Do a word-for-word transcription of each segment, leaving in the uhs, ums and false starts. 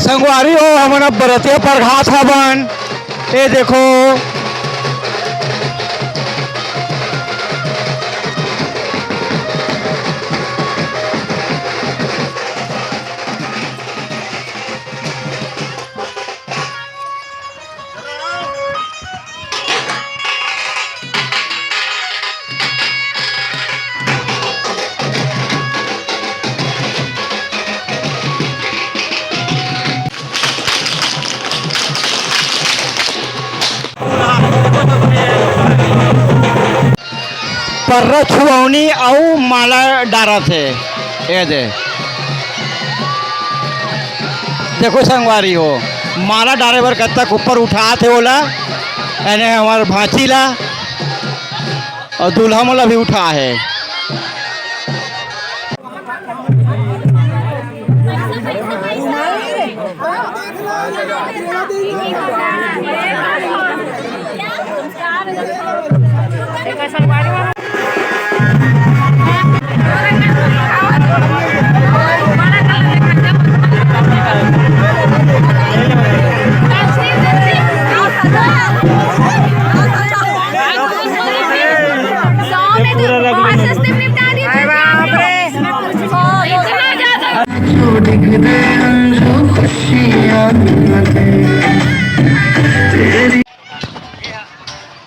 संगवारी हो, हमन अब बरतिया परघात हवन। ए देखो, पर्रा छुअवनी अउ माला डारत हे। ए दे, देखो संगवारी हो, माला डारे बर कतक ऊपर उठात हे ओला, एने हमर भांची ला अउ दूल्हा मोला भी उठा हे।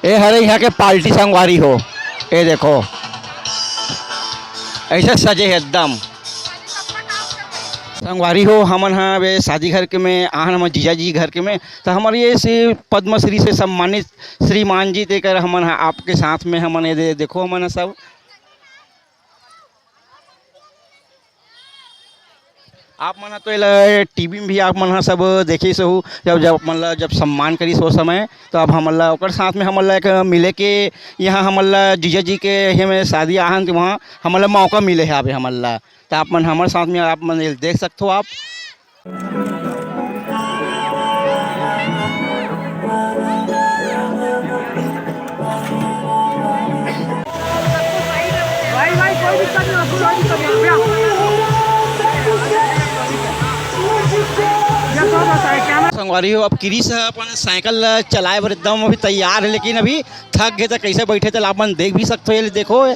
ए हरे इहाँ के पार्टी संगवारी हो, ए देखो, ऐसे सजे हे एकदम। संगवारी हो, हमन ह अबे शादी घर के में आहन, हमर जीजा जी घर के में, त हमर ये से पद्मश्री से सम्मानित श्रीमान जी, तेकर हमन ह आपके साथ में हमन ये दे-, देखो, हमन ह सब आप मन ह तो एला टीवी में भी आप मन ह सब देखिस हो, जब, जब मन ला जब सम्मान करिस ओ समय, तो अब हमन ला ओकर साथ में हमन ला एक मिले के, यहाँ हमन ला जीजा जी के हे में शादी आहन, तो वहाँ हमन ला मौका मिले हे अभी हमन ला। तो आप मन हमर साथ में आप मन एला देख सकथो आप। भाई, भाई, कोई दिक्कत नहीं, कोई दिक्कत नहीं, भैया। संगवारी हो, अब किरिस ह अपन साइकिल ल चलाए बर एकदम अभी तैयार हे, लेकिन अभी थक गे त कैसे बैठे, त आप मन देख भी सकथो, ये देखो।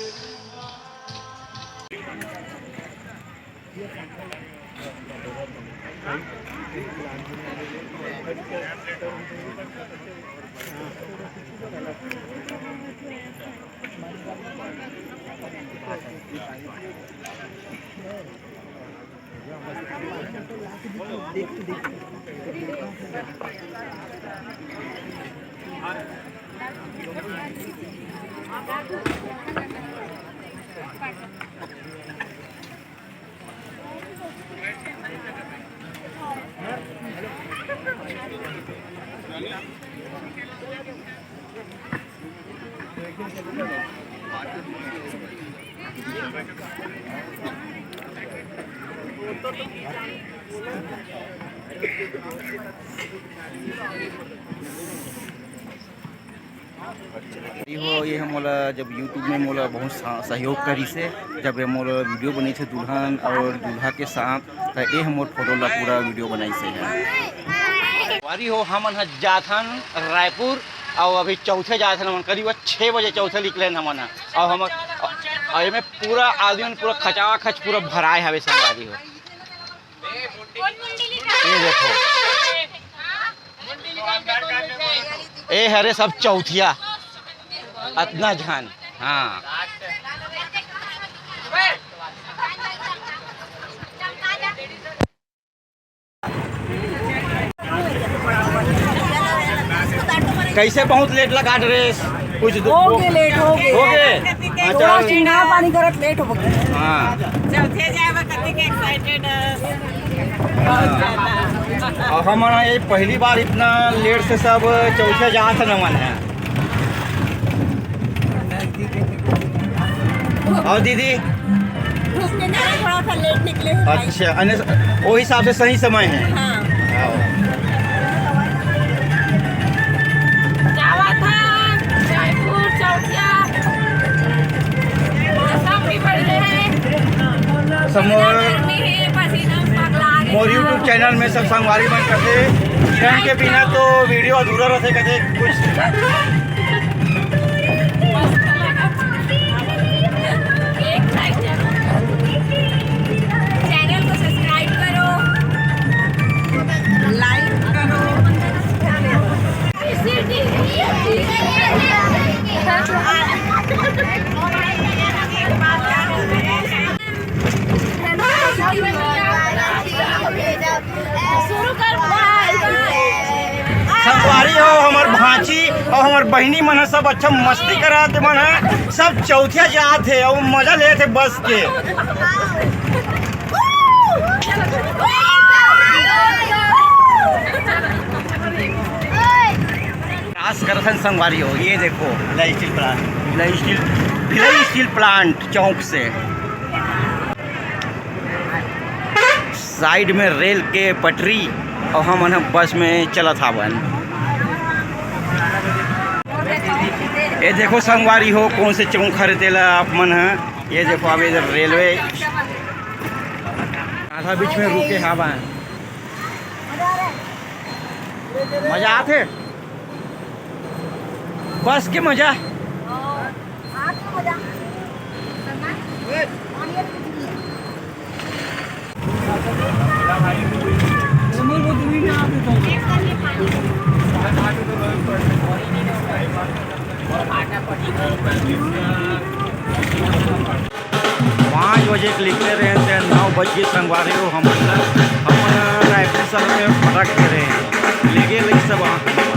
ये हो, ये ह मोला जब YouTube में मोला बहुत सा-, सहयोग करिस हे, जब ये मोला वीडियो बनइस हे दुल्हन और दूल्हा के साथ, त ये ह मोर फोटो ला पूरा वीडियो बनइस हे। संगवारी हो, हमन ह जाथन रायपुर, अउ अभी चौथे जाथन हमन, करीब छः बजे चौथे निकलेन हमन ह। अउ हमर, अउ एमे पूरा आदमी मन पूरा खचाखच पूरा भराए हवे संगवारी हो। ये देखो, ए हरे सब चौथिया, अतना झन। हाँ। कैसे बहुत लेट लगा ड्रेस? कुछ दु-, हो गए, लेट हो गए। हो गए? हाँ, थोड़ा चलो। सीढ़िया पानी करत लेट हो गए। हाँ। चौथे जाए बर कतेक एक्साइटेड है। हाँ। और हमन ये पहली बार इतना लेट से सब चौथे जात हन हमन है। और दीदी? धूप के कारण थोड़ा सा लेट निकले हैं भाई। अच्छा, अने वो हिसाब से सही समय है। हाँ। जावत हन, जयपुर, चौकिया, सब भी बढ़िया है। समोर गर्मी है, पसीना में पगला गए। और YouTube चैनल में सब संगवारी मन कथे, किरण के बिना तो वीडियो अधूरा रहथे, कथे कुछ। चैनल को सब्सक्राइब करो, लाइक करो। संगवारी हो, हमर भांची अउ हमर बहिनी मन ह सब अच्छा मस्ती करत मन ह, सब चौथिया जात हे अउ मजा लेत हे बस के। क्रॉस करत हन संगवारी हो, ये देखो Bhilai steel plant, Bhilai steel, Bhilai steel plant चौक से साइड में रेल के पटरी अउ हमन ह बस में चलत हावन। ये देखो संगवारी हो, कौन से चौक हरे तेला आप मन ह, ये देखो अब इधर रेलवे आधा बीच में रुके हावन। मजा आथे। बस के मजा। पाँच बजे के लिखले रहे थे, नौ बज के संगवारी हो, हमन ला, हमन रायपुर शहर में भटक के रहे हैं। लेगे लई सब आँख में।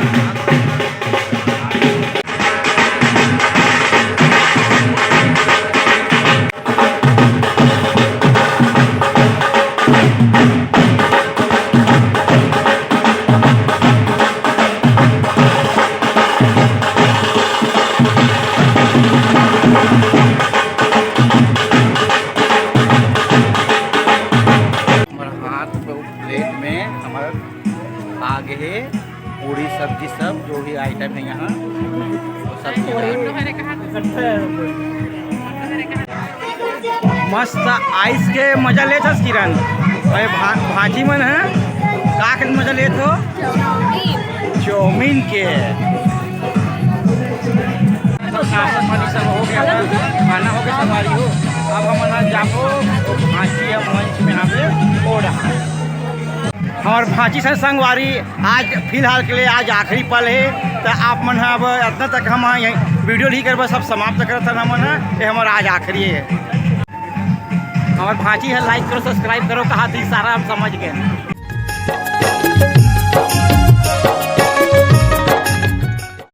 हमर हाथ प्लेट में हमर आगे हे पूरी सब्जी सब, जो भी आइटम है यहाँ, वो सब चीज़ है। मस्त आइस के मजा लेथस किरण। अरे भा-, भांची मन ह का के मजा लेत हो? चाउमीन के। नाश्ता पानी सब हो गया, खाना हो गया संगवारी हो। अब हमन जाबो भांची या मंच में आवे ओढ़ा। हमर भांची से संगवारी आज फिलहाल के लिए आज आखिरी पल हे, त आप मन ह अब अतना तक हम यहीं वीडियो नहीं करबा, सब समाप्त करत हन हमन ह। ये हमर आज आखिरी हे। हमर भांची है, लाइक करो, सब्सक्राइब करो, कहा थी सारा हम समझ गए।